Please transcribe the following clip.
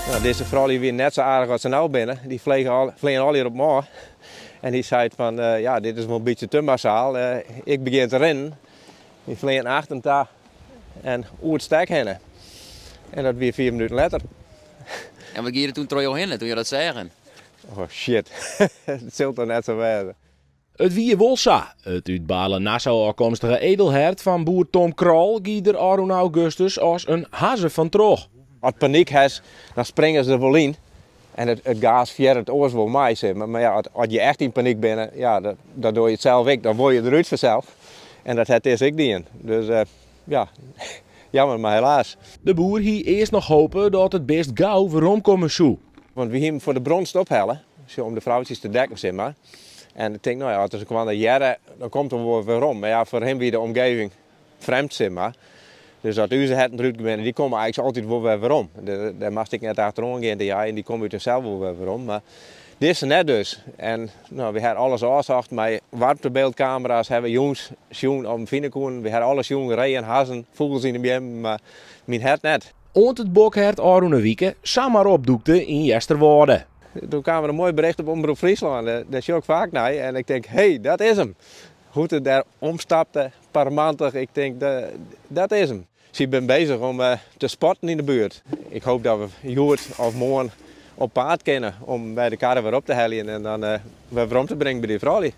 No, dizze froulju wiene net sa aardich as se no binne. Dy fleane al, fleane allegear op my ôf. En dy seit fan, ja, dit is wol in bytsje te massaal. Ik begjin te rinnen. Dy fleane achter him ta en oer it stek hinne. En dat wie 5 minuten letter. En wat gie der toen troch jo hinne, toen jo dat seagen? Oh shit, it sil toch net sa wêze. It wie wol sa. It út Baarle-Nassau ôfkomstige edelhert fan boer Tom Krol gie der ôfrûne augustus as in hazze fan troch. As panyk hast, dan springe se der wol yn. En it gaas fearret oars wol mei, sis mar. Mar ja, as je echt yn panyk binne, ja, dat dogge je it sels ek. Dan wolle je derút fansels. En dat hat dizze ek dien. Dus ja, jammer, mar helaas. De boer hie earst noch hope dat it bist gau weromkomme soe. Want we hienen foar de bronst ophelle, om de froutsjes te dekken, sis mar. En ik tink, no ja, as se koene hearre, dan komt er wol werom. Mar ja, foar him wie de omgeving frjemd, sis mar. Dus as ús herten derút binne, dy komme eigentlik altyd wol wer werom. Dêr moatst ek net achteroan gean te jeien, dy komme út himsels wol wer werom. Mar dizze net dus. En no, we ha alles ôfsocht mei waarmtebyldkamera's, ha we jûns sjoen of we fine koenen. We ha alles sjoen, reeën, hazzen, fûgels yn de beammen, mar myn hert net. Oant it bokhert ôfrûne wike samar opdûkte yn Easterwâlde. Doe kaam der in moai bericht op Omrop Fryslân, dêr sjoch ik faak nei en ik tink, hé, dat is him. Hoe't er dêr omstapte, parmantig, ik tink, dat is him. Sy binne bezich om te spotten yn de buert. Ik hoop dat we hjoed of moarn op paad kinne om by de karre wer op te heljen en dan wer werom te bringen by dy froulju.